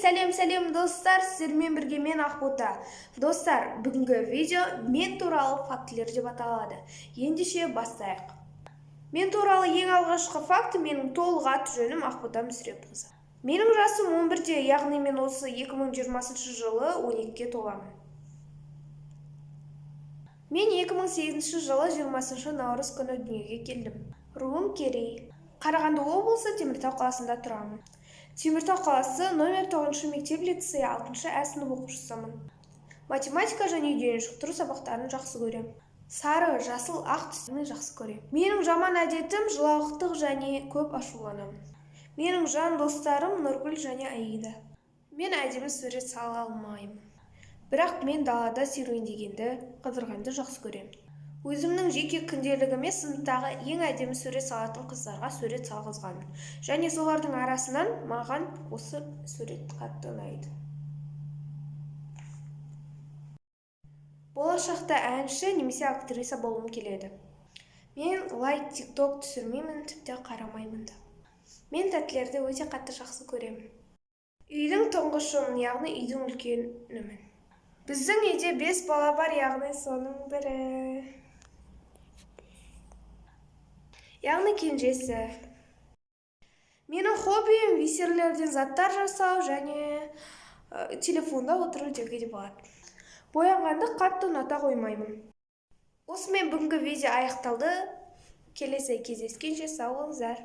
Сәлем, сәлем, достар! Сіздермен бірге мен, Ақбота. Достар, бүгінгі видео «Мен туралы фактілер» деп аталады. Ендеше бастайық. Мен туралы ең алғашқы факт: менің толық аты жөнім Ақбота Мүсірепқызы. Менің жасым 11-де, яғни мен осы 2020 жылы 12-ге толамын. Мен 2008 жылы 20 наурыз күні дүниеге келдім. Руым керей. Қарағанды облысы, Теміртау қаласында тұрамын. Теміртау қаласы, номер 9 мектеп лицейі, 6 ә сынып оқушысымын. Математика және үйден шықтыру сабақтарын жақсы көремін. Сары, жасыл, ақ түсті жақсы көремін. Менің жаман әдетім жылауықтық және көп ашуланамын. Менің жан достарым Нұргүл және Аида. Мен әдемі сурет сала алмаймын, бірақ мен далада серуендегенді, қыдырғанды жақсы көремін. Өзімнің жеке күнделігіме сыныптағы ең әдемі сурет салатын қыздарға сурет салғызғанмын және солардың арасынан маған осы сурет қатты ұнайды. Болашақта әнші немесе актриса болғым келеді. Мен лайк, тик-ток түсірмеймін, тіпті қарамаймын да. Мен тәттілерді өте қатты жақсы көремін. Үйдің тұңғышымын, яғни үйдің үлкенімін. Біздің үйде 5 бала бар, яғни соның бірі, яғни кенжесі. Менің хоббиім бисерлерден заттар жасау және телефонда отыру деуге де болады. Боянғанды қатты ұната қоймаймын. Осымен бүгінгі видео аяқталды. Келесі кездескенше сау болыңыздар.